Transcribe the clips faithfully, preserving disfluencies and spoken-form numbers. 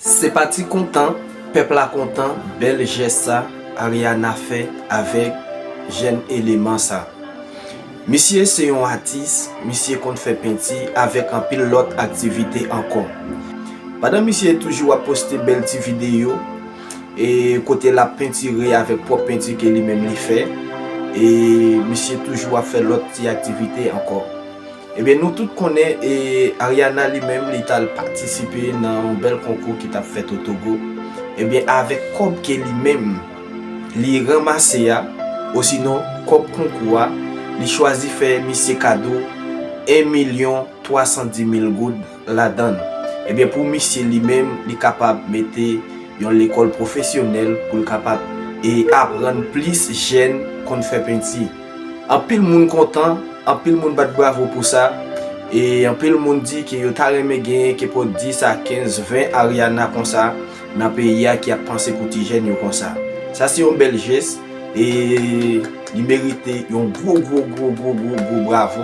Senpati kontan, pèp la kontan, bèl jès sa Ariana fè avèk jèn eleman sa. Misye se yon atis, misye konn fè penti avèk anpil lòt aktivite ankò. Pandan misye toujou ap poste bèl ti videyo, e kote l ap pentire avèk pwòp penti ke li menm li fè, e misye toujou ap fè lòt ti aktivite ankò. Ebyen, nou tout konnen, e Ariana li menm, li t al patisipe nan yon bèl konkou ki t ap fèt o Togo. Ebyen, avèk kòb ke li menm, li ranmase a, osinon kòb konkou a, li chwazi fè misye kado en milyon twa san di mil goud ladan l. Ebyen, pou misye li menm, li kapab mete yon lekòl pwofesyonèl pou l kapab e aprann plis jèn konn fè penti. Anpil moun kontan, anpil moun bat bravo pou sa, e anpil moun di ke yo ta renmen genyen ke po dis a kenz, ven Ariana konsa nan peyi a ki ap panse pou ti jèn yo konsa. Sa se yon bèl jès, e li merite yon gwo, gwo, gwo, gwo, gwo, gwo bravo.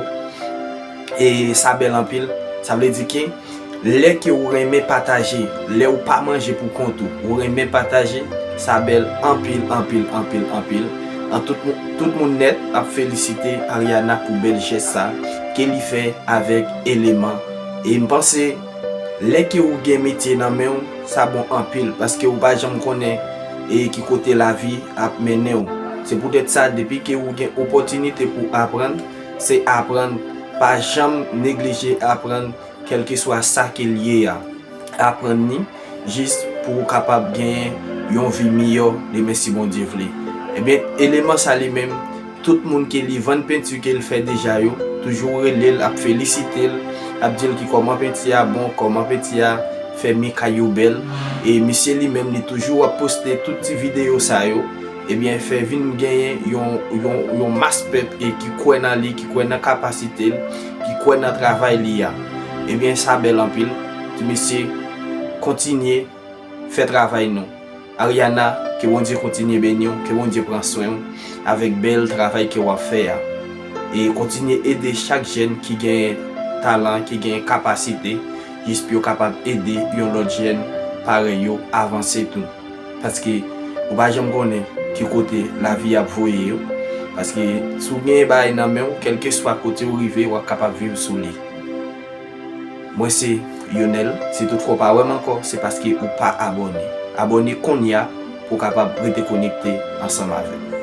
E sa bèl anpil. Sa vle di ke lè ke ou renmen pataje, lè ou pa manje pou kont ou, ou renmen pataje, sa bèl anpil, anpil, anpil, anpil. An tout, mou- tout moun nèt ap felisite Ariana pou bèl jès sa ke li fè avèk eleman. E m panse, lè ke ou gen metye nan men w, sa bon anpil, paske ou pa janm konnen e ki kote lavi ap mennen w. Se poutèt sa, depi ke ou gen opòtinite pou aprann, se aprann, pa janm neglije aprann, kèlkeswa sa ke l ye a. Aprann li, jis pou w kapab genyen yon vi miyò demen si Bondye vle. Ebyen, eleman sa li menm, tout moun ke li vann penti ke l fè deja yo, toujou rele l, ap felisite l, ap di l ki kòman penti a bon, kòman penti a fè mi kay yo bèl. E misye li menm, li toujou ap poste tout ti videyo sa yo. Ebyen, fè vin genyen yon, yon, yon mas pèp e ki kwè nan li, ki kwè nan kapasite l, ki kwè nan travay li a. Ebyen, sa bèl anpil. Ti mesye, kontinye fè travay nou. Ariana, ke Bondye kontinye beni w, ke Bondye pran swen w avèk bèl travay ke w ap fè a. E kontinye ede chak jèn ki gen talan, ki gen kapasite, jis pou yo kapab ede yon lòt jèn parèy yo avanse tou. Paske ou pa janm konnen ki kote lavi ap voye yo. Paske si w gen bagay nan men w, kèlkeswa kote w rive, w ap kapab viv sou li. Mwen se Yonel, si toutfwa w pa wè m ankò, se paske ou pa abòne. Abòne kounye a pou w kapab rete konekte ansanm avè m.